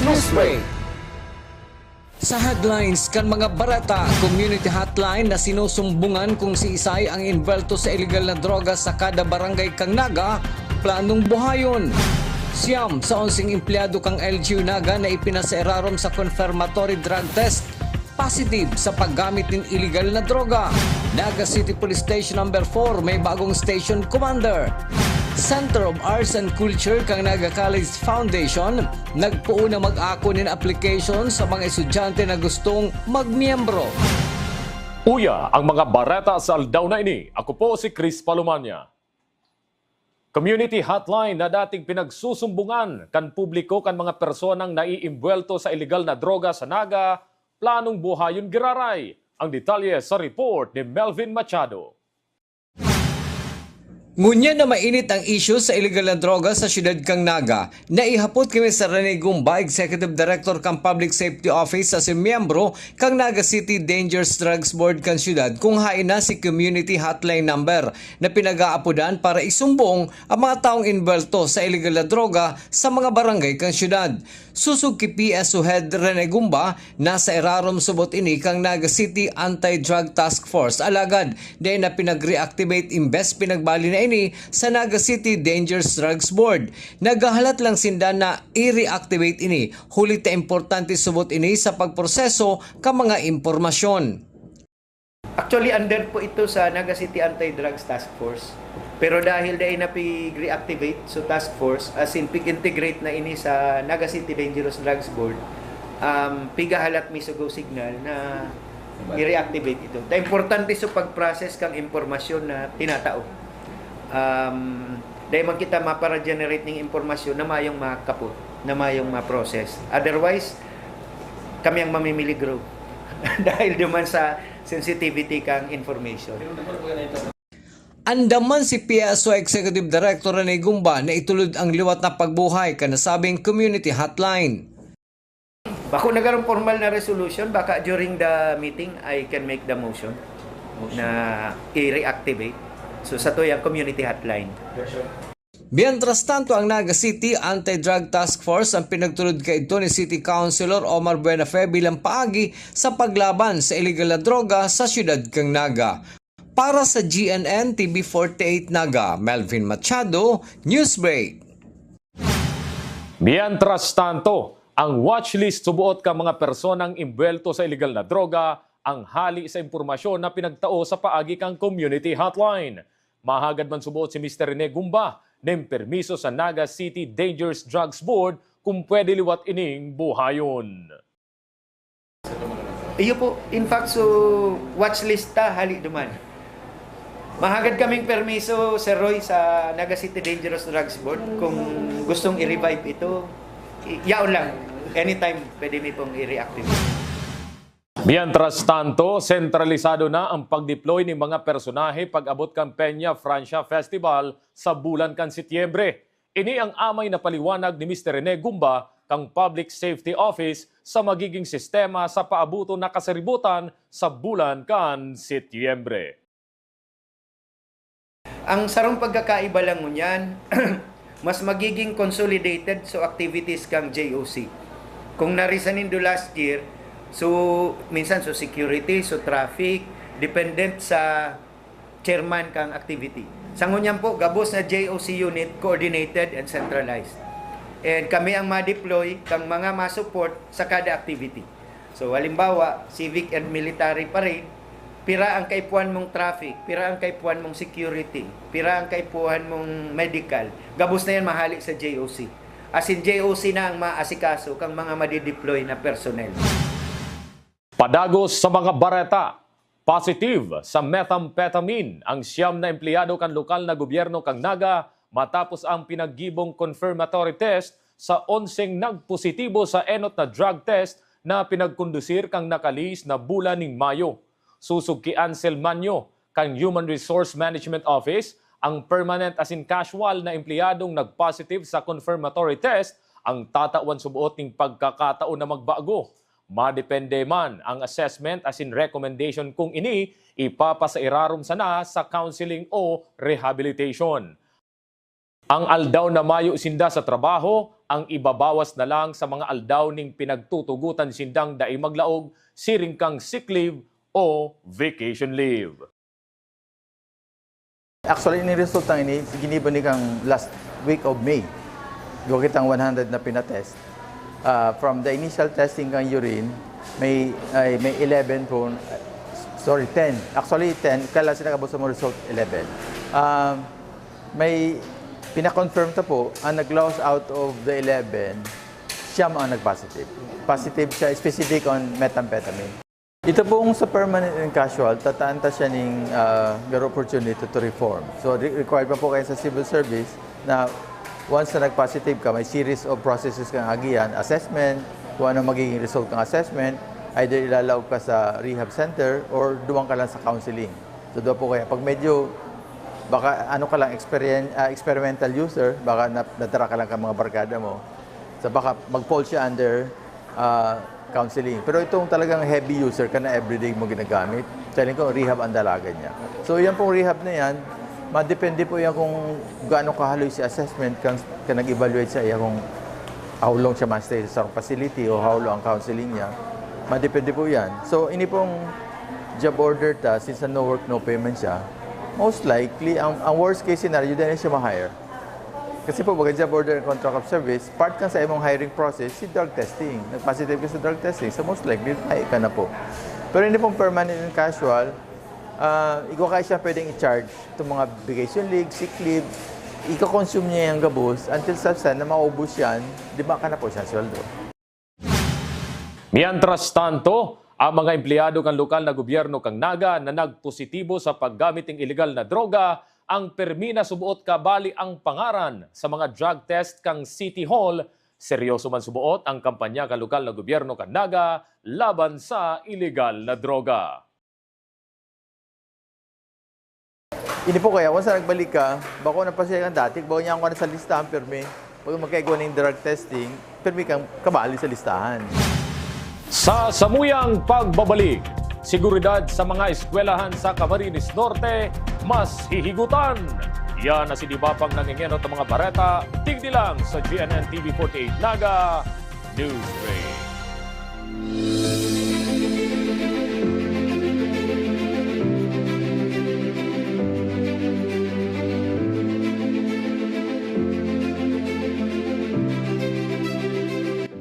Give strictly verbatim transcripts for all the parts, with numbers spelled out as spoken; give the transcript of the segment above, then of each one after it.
Newsbreak. Sa headlines kan mga bareta, community hotline na sinusumbungan kung siisay ang inbwelto sa iligal na droga sa kada barangay kan Naga, planong buhayon. Siyam sa onseng empleyado kan L G U Naga na ipinasairarom sa confirmatory drug test, positive sa paggamit nin iligal na droga. Naga City Police Station Number four may bagong station commander. Center of Arts and Culture kan Naga College Foundation nagpoon na mag-ako nin application sa mga estudyante na gustong magmiyembro. Uya ang mga bareta sa aldaw na ini. Ako po si Chris Palomania. Community hotline na dating pinagsusumbungan kan publiko kan mga personang naiimbwelto sa iligal na droga sa Naga, planong buhayon giraray. Ang detalye sa report ni Melvin Machado. Ngunyan na mainit ang isyu sa iligal na droga sa siyudad kan Naga, naihapot ki Mister Rene Gumba, Executive Director kan Public Safety Office asin miyembro kan Naga City Dangerous Drugs Board kan siyudad, kung haen na si community hotline number na pinag-aapodan para isumbong ang mga taong inbwelto sa iligal na droga sa mga barangay kan siyudad. Sosog ki P S O Head Rene Gumba, nasa irarom subot ini kan Naga City Anti-Drug Task Force. Alagad dai na pinag-reactivate, imbes pinagbali na ini sa Naga City Dangerous Drugs Board. Naghahalat lang sinda na i-reactivate ini, huli ta importante subot ini sa pagproseso kan mga impormasyon. Actually, under po ito sa Naga City Anti-Drugs Task Force. Pero dahil dai na pig-reactivate, so task force, as in, pig-integrate na ini sa Naga City Dangerous Drugs Board, um, pigahalat mi sugo signal na i-reactivate ito. Ta importante sa pag-process kang impormasyon na tinatao. Um, dai man kita mapara-generate ning impormasyon na mayong makapot, na mayong ma-process. Otherwise, kami ang mamimiligro dahil duman sa sensitivity kang information. Andaman si P S O Executive Director Rene Gumba na itulod ang liwat na pagbuhay kan nasabing community hotline. Bako nagkaroon formal na resolution, baka during the meeting I can make the motion na i-reactivate. So, sa tuyang community hotline. Mientras tanto, ang Naga City Anti-Drug Task Force ang pinagtulod kaidto ni City Councilor Omar Buenafe bilang paagi sa paglaban sa iligal na droga sa siyudad kan Naga. Para sa G N N T V forty-eight Naga, Melvin Machado, Newsbreak. Mientras tanto, ang watchlist suboot kan mga personang imbwelto sa iligal na droga ang hali sa impormasyon na pinagtao sa paagi kan community hotline. Mahagad man suboot si Mister Rene Gumba nin permiso sa Naga City Dangerous Drugs Board kung pwede liwat ining buhayon. Iyo po, in fact, so watchlist ta, hali duman. Mahagad kaming permiso, Sir Roy, sa Naga City Dangerous Drugs Board kung gustong i-revive ito. I- yaon lang, anytime pwede mi pong i-reactivate. Mientras tanto, sentralisado na ang pag-deploy nin mga personahe pag-abot kan Peña Francia Festival sa bulan kan Setyembre. Ini ang amay na paliwanag ni Mister Rene Gumba kan Public Safety Office sa magiging sistema sa paabuton na kasaributan sa bulan kan Setyembre. Ang sarong pagkakaiba lang ngunyan, mas magiging consolidated so activities kang J O C. Kung narisa nindo last year, so minsan so security, so traffic, dependent sa chairman kang activity. Sa ngunyan po, gabos na J O C unit, coordinated and centralized. And kami ang ma-deploy kang mga ma-support sa kada activity. So, halimbawa, civic and military parade, pira ang kaipuhan mong traffic, pira ang kaipuhan mong security, pira ang kaipuhan mong medical, gabos na yan mahali sa J O C. As in, J O C na ang maasikaso kang mga madi-deploy na personnel. Padagos sa mga bareta, positive sa methamphetamine ang siyam na empleyado kan lokal na gobyerno kan Naga matapos ang pinaggibong confirmatory test sa onseng nagpositibo sa enot na drug test na pinagkondusir kan nakalihis na bulan nin Mayo. Sosog ki Ansel Manyo, kan Human Resource Management Office, ang permanent asin casual na empleyadong nag-positive sa confirmatory test ang tatawan suboot nin pagkakataon na magbago. Madepende man ang assessment asin recommendation kung ini ipapasairarom sana sa counseling o rehabilitation. Ang aldaw na mayo sinda sa trabaho, ang ibabawas na lang sa mga aldaw ning pinagtutugotan sindang dai maglaog siring kang sick leave o vacation leave. Actually, ini resulta ini, ginibo ni kang last week of May. Duwa kitang one hundred na pinatest. Ah, from the initial testing kang urine, may, ay, may eleven po, sorry, ten. Actually, ten, kaya lang sila kabot sa mga result, eleven. Ah, may pina-confirm ta po, ang nag-loss out of the eleven, siyam ang nag-positive. Positive siya, specific on methamphetamine. Ito pong sa permanent and casual, tataan ta siya ning, ah, garo opportunity to reform. So, re-, required pa po kayo sa civil service na once na nag-positive ka, may series of processes kang agihan, assessment, kung ano magiging result ng assessment, either ilalaog ka sa rehab center or duman ka lang sa counseling. So, doon po kaya, pag medyo, baka ano ka lang, experien-, ah, experimental user, baka na-, nadara ka lang ka mga barkada mo, so baka mag-fall siya under ah, counseling. Pero itong talagang heavy user ka na everyday mo ginagamit, feeling ko rehab ang dalagan niya. So, yan pong rehab na yan, madepende po yan kung gaano kahaloy si assessment kan, kan nag-evaluate sa iya kung how long siya ma-stay sa sarong facility o how long ang counseling niya. Madepende po yan. So, ini pong job order ta, since no work, no payment siya, most likely, ang, ang worst case scenario, dahil siya ma-hire. Kasi po, baga job order and contract of service, part kan sa imong hiring process, si drug testing. Nag-positive ka sa drug testing, so most likely, ay ka na po. Pero hindi pong permanent and casual, ah, igwa kayo siya pwedeng i-charge. Itong mga vacation leave, sick leave, ika-consume niya yung gabos until sa sa na maubos yan, di ba ka na po siya sweldo? Mientras tanto, ang mga empleyado kan lokal na gobyerno kan Naga na nagpositibo sa paggamit nin ilegal na droga, ang pirmi na suboot kabali ang pangaran sa mga drug test kan City Hall. Seryoso man suboot ang kampanya kan lokal na gobyerno kan Naga laban sa ilegal na droga. Ini po kaya, once na nagbalik ka, bako na pa siya kan dati, bako niya ako na sa listahan, pirmi. Pag magkaigwa ning drug testing, pirmi kang kabali sa listahan. Sa samuyang pagbabalik, seguridad sa mga eskwelahan sa Camarines Norte, mas hihigutan. Yan na si Dibapang nangingenot ng mga bareta, digdi lang sa G N N T V forty-eight Naga News Break.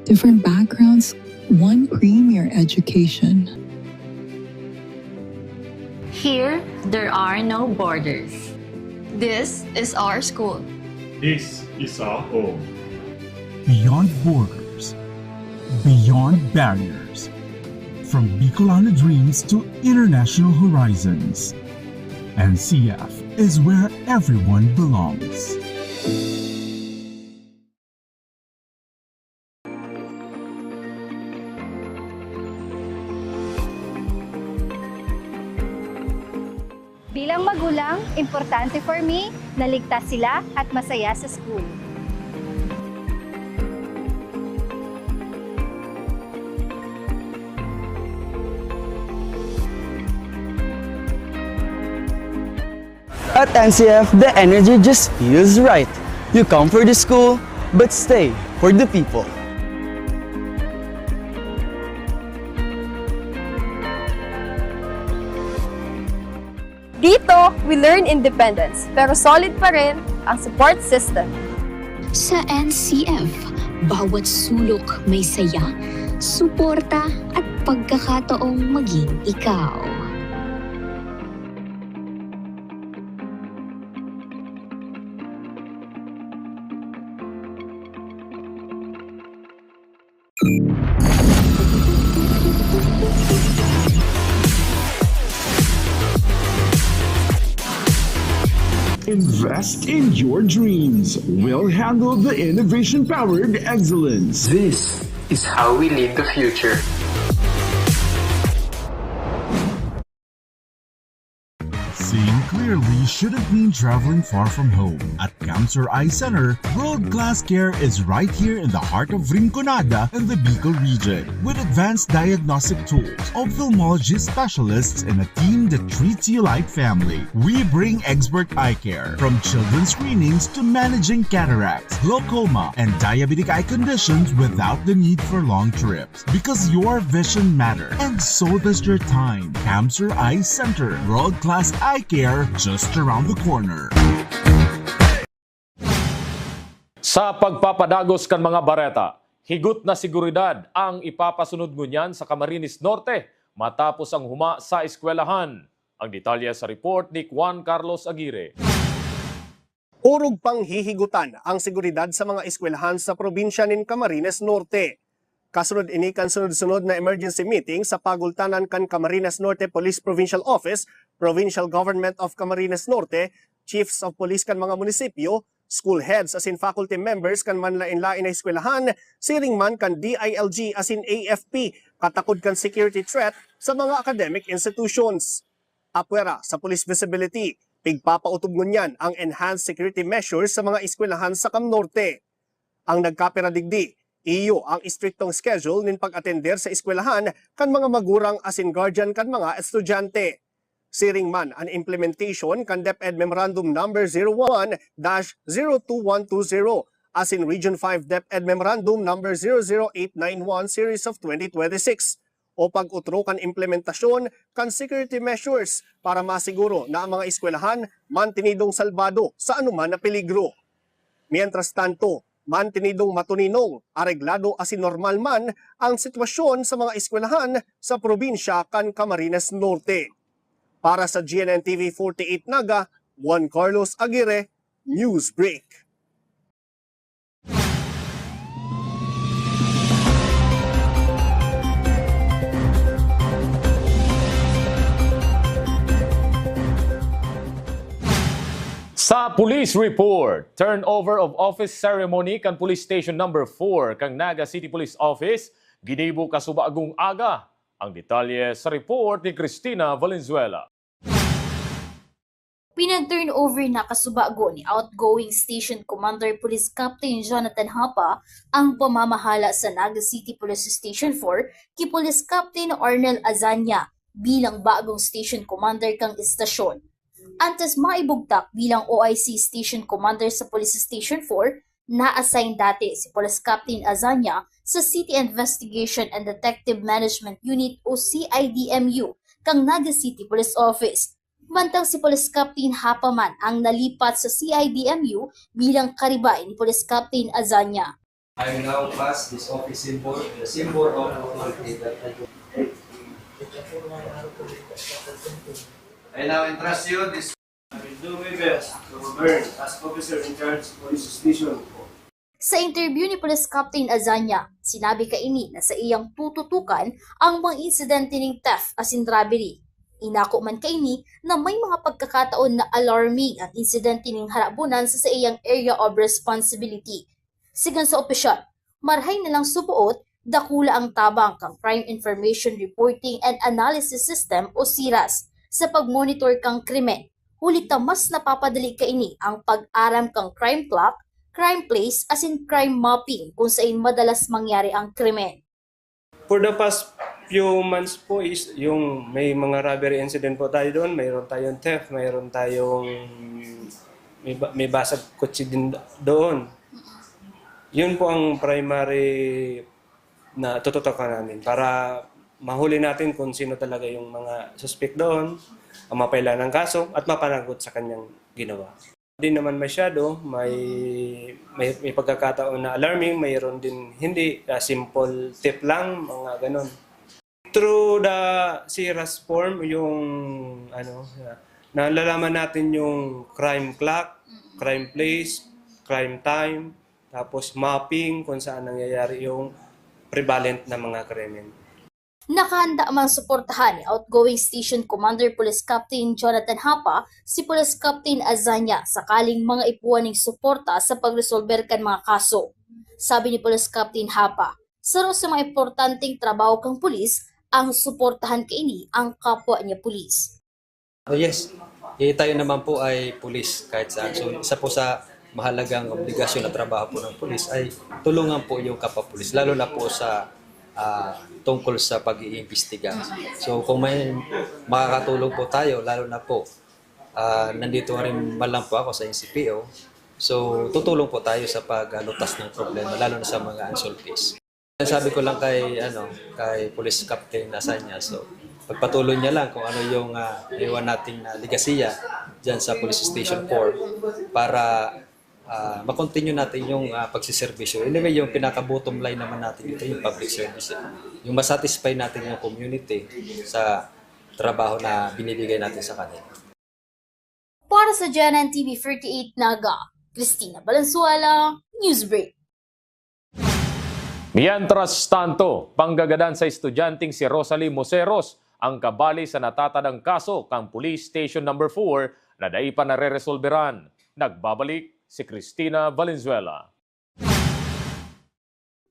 Different backgrounds, one premier education. Here, there are no borders. This is our school. This is our home. Beyond borders, beyond barriers. From Bicolano dreams to international horizons, N C F is where everyone belongs. Bilang magulang, importante for me na ligtas sila at masaya sa school. At N C F, the energy just feels right. You come for the school, but stay for the people. Dito, we learn independence, pero solid pa rin ang support system. Sa N C F, bawat sulok may saya, suporta at pagkakataong maging ikaw. Invest in your dreams. We'll handle the innovation-powered excellence. This is how we lead the future. Seeing clear. Clearly shouldn't mean traveling far from home. At Cancer Eye Center, world-class care is right here in the heart of Rinconada in the Bicol region. With advanced diagnostic tools, ophthalmology specialists, and a team that treats you like family, we bring expert eye care, from children's screenings to managing cataracts, glaucoma, and diabetic eye conditions without the need for long trips. Because your vision matter, and so does your time. Cancer Eye Center, world-class eye care just around the corner. Sa pagpapadagos kan mga bareta, higot na seguridad ang ipapasunod ngunyan sa Camarines Norte matapos ang huma sa eskwelahan. Ang detalye sa report ni Juan Carlos Aguirre. Orog pang hihigutan ang seguridad sa mga eskwelahan sa probinsya nin Camarines Norte. Kasunod ini kan sunod-sunod na emergency meeting sa pagultanan kan Camarines Norte Police Provincial Office, Provincial Government of Camarines Norte, Chiefs of Police kan mga munisipyo, school heads asin faculty members kan manlaen-laen na eskwelahan, siring man kan D I L G asin A F P, katakod kan security threat sa mga academic institutions. Apwera sa police visibility, pigpapautob ngunyan ang enhanced security measures sa mga eskwelahan sa Cam Norte. Ang nagkapira digdi, iyo ang estriktong schedule nin pag-atender sa eskwelahan kan mga magurang asin guardian kan mga estudyante. Siring man an implementation kan DepEd Memorandum Number zero one dash zero two one two zero asin Region five DepEd Memorandum Number zero zero eight nine one Series of twenty twenty-six o pag-utro kan implementasyon kan security measures para masiguro na ang mga eskwelahan mantinidong salbado sa anuman na peligro. Mientras tanto, mantinidong matuninong, areglado asin normal man ang sitwasyon sa mga eskwelahan sa probinsya kan Camarines Norte. Para sa G N N T V forty-eight Naga, Juan Carlos Aguirre, Newsbreak. Sa police report, turnover of office ceremony kan Police Station Number four kan Naga City Police Office ginibo kasubagong aga. Ang detalye sa report ni Christina Valenzuela. Pinag-turnover na kasubago ni outgoing Station Commander Police Captain Jonathan Hapa ang pamamahala sa Naga City Police Station four ki Police Captain Arnel Azania bilang bagong Station Commander kan istasyon. Antes maibugtak bilang O I C Station Commander sa Police Station four, na-assign dati si Police Captain Azania sa City Investigation and Detective Management Unit o C I D M U kan Naga City Police Office. Mantang si Police Captain Hapa man ang nalipat sa C I D M U bilang karibay ni Police Captain Azania. I now pass this office symbol, the symbol of authority that I do. I now entrust you this. I will do my best to govern as officer in charge of police station. Sa interview ni Police Captain Azania, sinabi kaini na saiyang tututukan ang mga insidente ning theft asin robbery. Inako man kaini na may mga pagkakataon na alarming ang insidente ning harabunan sa saiyang area of responsibility. Sigon sa opisyal, marhay na lang suboot, dakula ang tabang kan Crime Information Reporting and Analysis System o CIRAS sa pagmonitor kan krimen, huli ta mas napapadali kaini ang pag-aram kan crime clock, crime place, asin crime mapping kung sain madalas mangyari ang krimen. For the past few months po is yung may mga robbery incident po tayo doon, mayroon tayong theft, mayroon tayong may, ba- may basag kotse din doon. Yun po ang primary na tututukan namin para mahuli natin kung sino talaga yung mga suspect doon, ang mapailan ng kaso at mapanagot sa kanyang ginawa. Di naman masyado, may, may, may pagkakataon na alarming, mayroon din hindi, ah, simple tip lang, mga ganon. Through the CIRAS form, yung ano, nalalaman natin yung crime clock, crime place, crime time, tapos mapping kung saan nangyayari yung prevalent na mga krimen. Nakahanda mang suportahan ni outgoing Station Commander Police Captain Jonathan Hapa si Police Captain Azania sakaling mga ipuan ning suporta sa pagresolber kan mga kaso. Sabi ni Police Captain Hapa, saro sa mga importanteng trabaho kan pulis ang suportahan kaini ang kapwa niya pulis. Oh yes. Eh, tayo naman po ay pulis kahit saan. So, isa po sa mahalagang obligasyon at trabaho po ng pulis ay tulungan po yung kapwa pulis, lalo na po sa, ah, tungkol sa pag-iimbestiga. So, kung may makakatulong po tayo, lalo na po, ah, nandito rin man lang po ako sa N C P O, so tutulong po tayo sa paglutas ng problema, lalo na sa mga unsolved case. Sabi ko lang kay, ano, kay Police Captain Asanya, so pagpatuloy niya lang kung ano yung, ah, naiwan nating na legasiya diyan sa Police Station four para, ah, ma-continue natin yung, ah, pagsiservisyo. Anyway, yung pinaka-bottom line naman natin dito, yung public service, eh. Yung ma-satisfy natin yung community sa trabaho na binibigay natin sa kanila. Para sa G N N T V thirty-eight Naga, Christina Valenzuela, Newsbreak. Mientras tanto, panggagadan sa estudyanteng si Rosalie Moseros ang kabali sa natatadang kaso kan Police Station Number four na dai pa nareresolberan. Nagbabalik si Christina Valenzuela.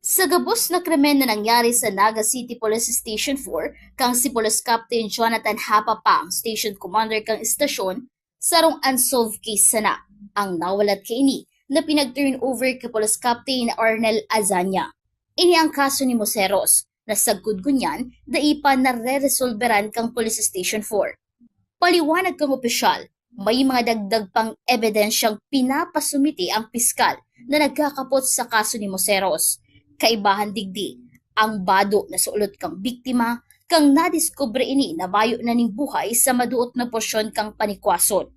Sa gabos na krimen na nangyari sa Naga City Police Station four, kang si Police Captain Jonathan Hapa pa ang station commander kang estasyon, sarong unsolved case sana ang nawalat kaini na pinag-turn over kay Police Captain Arnel Azanya. Ini ang kaso ni Moseros, na sagkod ngunyan dai pa nareresolberan kang Police Station four. Paliwanag kang opisyal, may mga dagdag pang ebidensyang pinapasumiti ang piskal na nagkakapot sa kaso ni Moseros. Kaibahan digdi, ang bado na suolot kang biktima kang nadiskubre ini na mayo na ning buhay sa maduot na porsyon kang panikwason,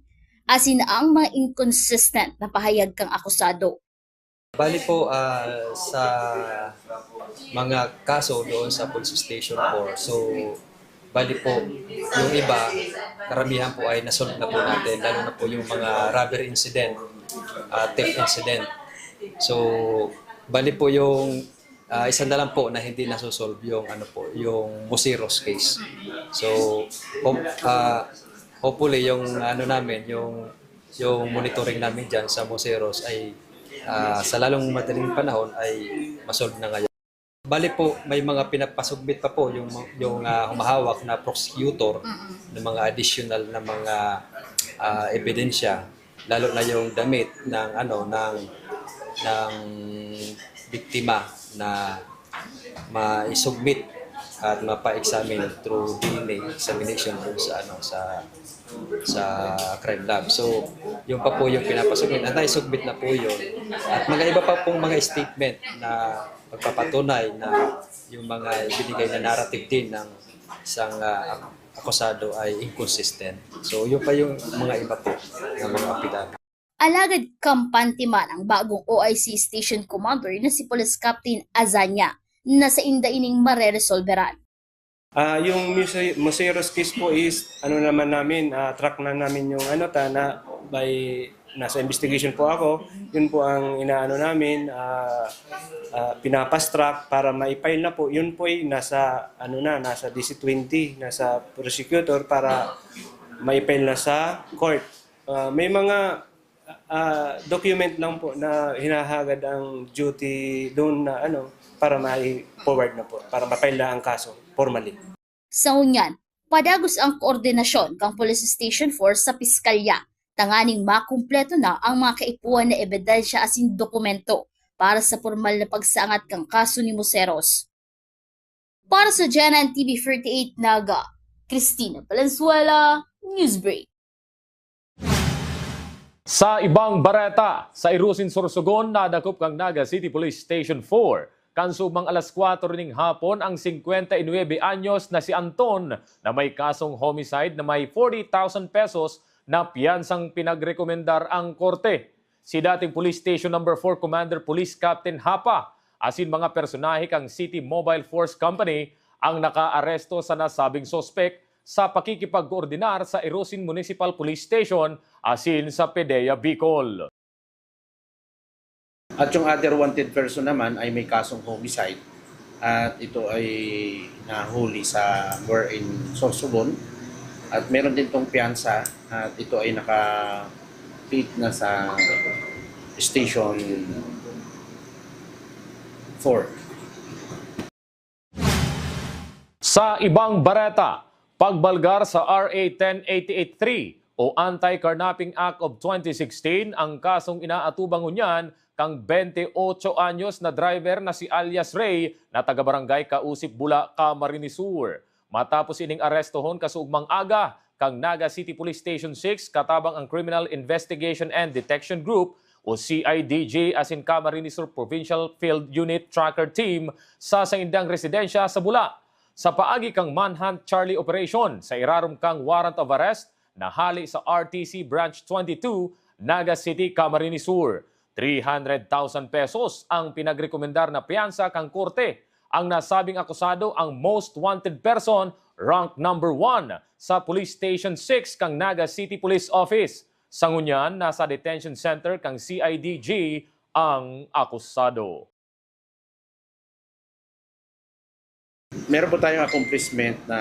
asin ang mga inconsistent na pahayag kang akusado. Bali po, ah, sa mga kaso doon sa Police Station four, so bali po, yung iba, karamihan po ay nasolve na po natin, lalo na po yung mga robbery incident, ah, theft incident. So, bali po yung, ah, isa na lang po na hindi nasosolve yung, ano po, yung Moseros case. So, hop- ah, hopefully yung ano namin, yung yung monitoring namin diyan sa Moseros ay, ah, sa lalong madaling panahon ay ma-solve na ngayon. Bali po, may mga pinapasubmit pa po yung, yung, ah, humahawak na prosecutor ng mga additional na mga, ah, ebidensya, lalo na yung damit ng, ano, ng, ng biktima na ma-submit at mapa-examine through D N A examination dun sa, ano, sa, sa crime lab. So, yun pa po yung pinapasubmit. At naisubmit na po yun. At mga iba pa pong mga statement na magpapatunay na yung mga ibinigay na narrative din ng isang, ah, akusado ay inconsistent. So, yun pa yung mga iba po ng mga affidavit. Alagad kampante man ang bagong O I C Station Commander na si Police Captain Azanya na sainda ining mareresolberan. Ah, yung Muse- Moseros case po is ano naman namin, ah, track na namin yung ano ta na by nasa investigation po ako. Yun po ang inaano namin, ah, ah, pinapastrack para ma-file na po. Yun po ay nasa ano na, nasa D C twenty, nasa prosecutor para ma-file na sa court. Ah, may mga ah, document lang po na hinahagad ang duty doon na ano para mai-forward na po, para ma-file na ang kaso formally. Sa ngunyan, padagos ang koordinasyon kang Police Station four sa piskalya tanganing makumpleto na ang mga kaipuhan na ebidensya asin dokumento para sa pormal na pagsaangat kang kaso ni Moseros. Para sa G N N T V thirty-eight Naga, Christina Valenzuela, Newsbreak. Sa ibang bareta, sa Irusin, Sorsogon, nadakop kang Naga City Police Station four kan submang alas kwatro ning hapon ang singkwenta y nuebe anyos na si Anton na may kasong homicide na may forty thousand pesos na piyansang pinagrekomendar ang korte. Si dating Police Station Number four Commander Police Captain Hapa asin mga personahe kan City Mobile Force Company ang nakaaresto sa nasabing suspek sa pakikipagkoordinar sa Irosin Municipal Police Station asin sa PDEA Bicol. At yung other wanted person naman ay may kasong homicide at ito ay nahuli sa wherein Sorsogon at meron din tong piyansa at ito ay naka-fit na sa Station four. Sa ibang bareta, pagbalgar sa R A ten eighty-eight three o Anti-Carnapping Act of twenty sixteen ang kasong inaatubang ngunyan kang bente otso anyos na driver na si alias Ray na taga Barangay Kausip, Bula, Camarines Sur. Matapos ining arestohon kasuugmang aga kang Naga City Police Station six katabang ang Criminal Investigation and Detection Group o C I D G asin Camarines Sur Provincial Field Unit Tracker Team sa saindang residensya sa Bula. Sa paagi kang Manhunt Charlie Operation, sa irarom kang Warrant of Arrest, nahali sa R T C Branch twenty-two, Naga City, Camarines Sur. Three hundred thousand pesos ang pinagrekomendar na piyansa kang korte. Ang nasabing akusado ang most wanted person, rank number one, sa Police Station six kang Naga City Police Office. Sa ngunyan, nasa detention center kang C I D G ang akusado. Meron po tayong accomplishment na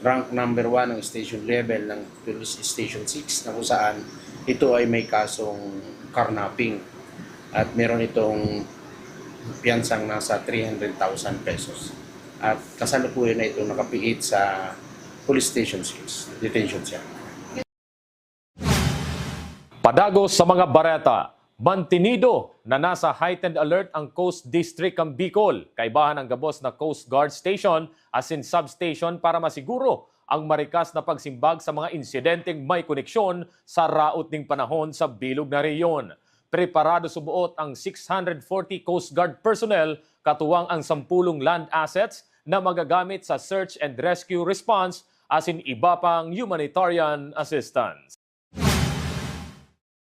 rank number one ang station level ng Police Station six, na kung saan ito ay may kasong carnapping at meron itong piyansang nasa three hundred thousand pesos. At kasalukuyan na itong nakapiit sa Police Station six, detention cell. Padagos sa mga bareta, mantinido na nasa heightened alert ang Coast District kan Bicol, kaibahan ang gabos na Coast Guard Station asin substation para masiguro ang marikas na pagsimbag sa mga insidenteng may koneksyon sa raot ning panahon sa bilog na rehiyon. Preparado suboot ang six hundred forty Coast Guard personnel, katuwang ang sampulong land assets na magagamit sa search and rescue response asin iba pang humanitarian assistance.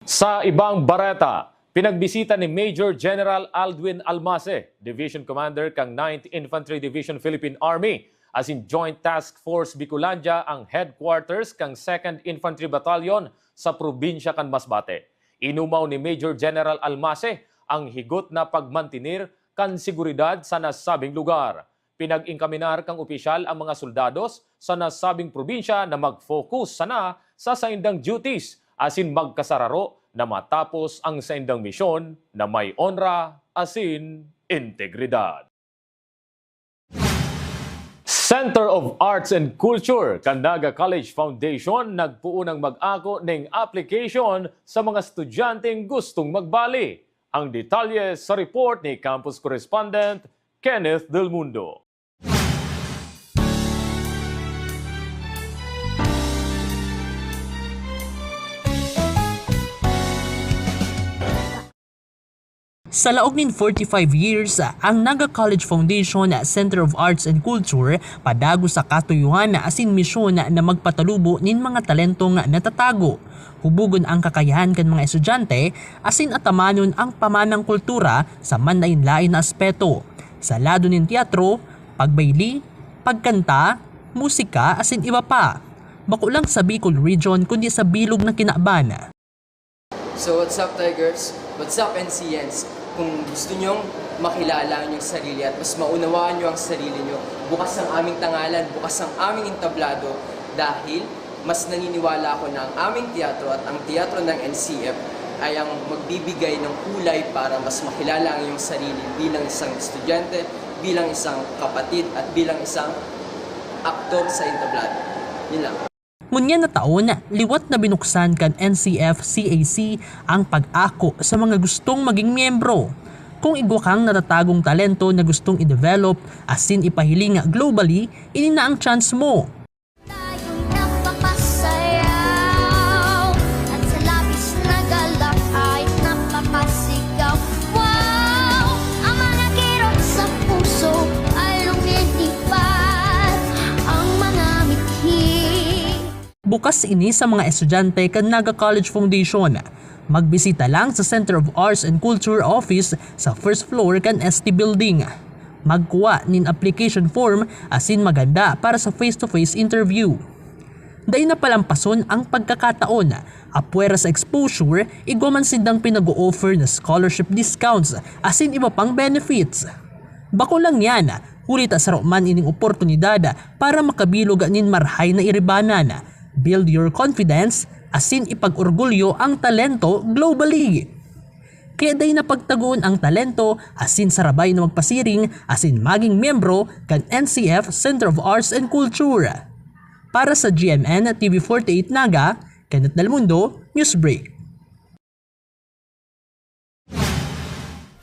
Sa ibang bareta, pinagbisita ni Major General Aldwin Almace, Division Commander kan Ninth Infantry Division Philippine Army, asin Joint Task Force Bicolandia ang headquarters kan Second Infantry Battalion sa probinsya kan Masbate. Inumaw ni Major General Almace ang higot na pagmantener kan seguridad sa nasabing lugar. Pinag-inkaminar kan opisyal ang mga soldados sa nasabing probinsya na mag-focus sana sa saindang duties asin magkasararo na matapos ang saindang misyon na may onra asin integridad. Center of Arts and Culture kan Naga College Foundation nagpoon ang mag-ako ning application sa mga estudyanteng gustong magbali. Ang detalye sa report ni Campus Correspondent Kenneth Del Mundo. Sa laog nin forty-five years, ang Naga College Foundation Center of Arts and Culture padagos sa katuyohan asin misyon na magpatalubo nin mga talentong natatago. Hubogon ang kakayahan kan mga estudyante asin atamanon ang pamanang kultura sa manlaen-laen na aspeto, sa lado nin teatro, pagbayli, pagkanta, musika asin iba pa. Bako lang sa Bicol Region kundi sa bilog na kinaban. So what's up, Tigers? What's up, N C Ns? Kung gusto nyong makilala ang inyong sarili at mas maunawaan nyo ang sarili nyo, bukas ang aming tangalan, bukas ang aming entablado, dahil mas naniniwala ako na ang aming teatro at ang teatro ng N C F ay ang magbibigay ng kulay para mas makilala ang iyong sarili bilang isang estudyante, bilang isang kapatid, at bilang isang aktor sa entablado. Yun lang. Ngunyan na taon, liwat na binuksan kan N C F C A C ang pag-ako sa mga gustong maging miyembro. Kung igwa kang natatagong talento na gustong i-develop asin ipahiling globally, ini na ang chance mo. Tayong napapasayaw at sa labis na galak ay napapasigaw. Wow! Ang mga kirot sa puso ay lumilipad. Ang mga mithi. Bukas ini sa mga estudyante kan Naga College Foundation. Magbisita lang sa Center of Arts and Culture Office sa first floor kan S T Building. Magkuha nin application form asin maghanda para sa face-to-face interview. Dai na palampason ang pagkakataon, apwera sa exposure, igwa man sindang pinag-o-offer na scholarship discounts asin iba pang benefits. Bako lang yan, huli ta saro man ining oportunidad para makabilog nin marahay na iribanan, build your confidence, asin ipag-orgulyo ang talento globally. Kaya dai na pagtagoon ang talento asin sarabay na magpasiring asin maging miyembro kan N C F Center of Arts and Culture. Para sa G M N T V forty-eight Naga, Kenneth Nalmundo, Newsbreak.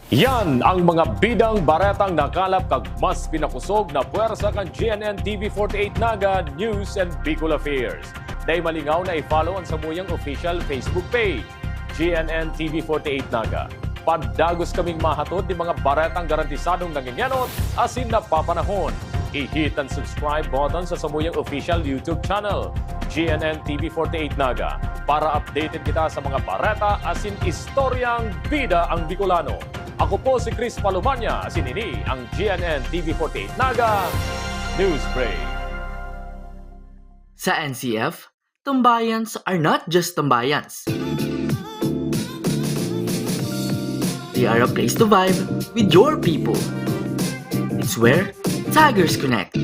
Yan ang mga bidang baretang nakalap kag mas pinakusog na pwersa kan G N N T V forty-eight Naga News and Bicol Affairs. Dai malingaw na i-follow ang samuyang official Facebook page, G N N T V forty-eight Naga. Padagos kaming mahatod nin mga baretang garantisadong nangengenot asin napapanahon. I-hit ang subscribe button sa samuyang official YouTube channel, G N N T V forty-eight Naga, para updated kita sa mga bareta asin istoryang bida ang Bicolano. Ako po si Chris Palomania, asin ini ang G N N T V forty-eight Naga News Break. Sa N C F, tambayans are not just tambayans. They are a place to vibe with your people. It's where Tigers connect.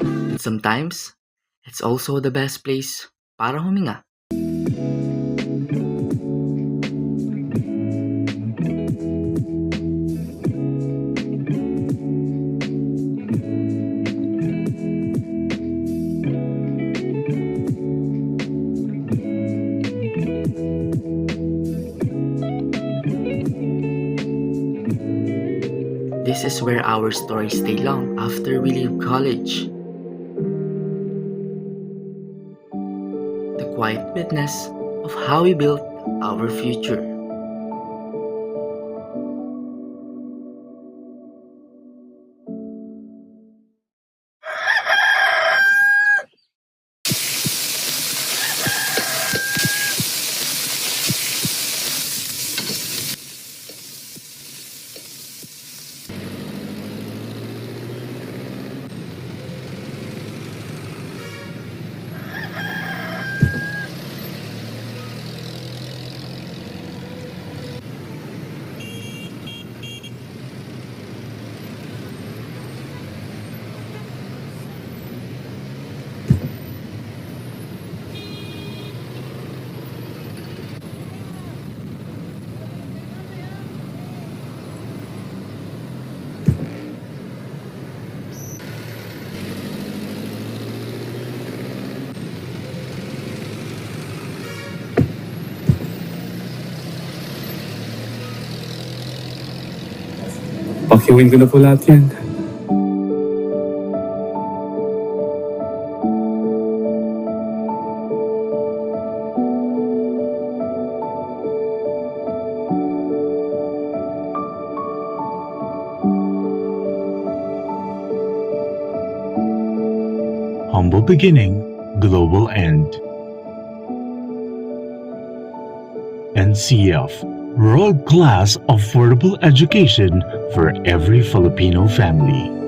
And sometimes, it's also the best place para huminga. This is where our stories stay long after we leave college. The quiet witness of how we built our future. Pakiuwin ko na po lahat yan. Humble beginning, global end. N C F, world-class affordable education for every Filipino family.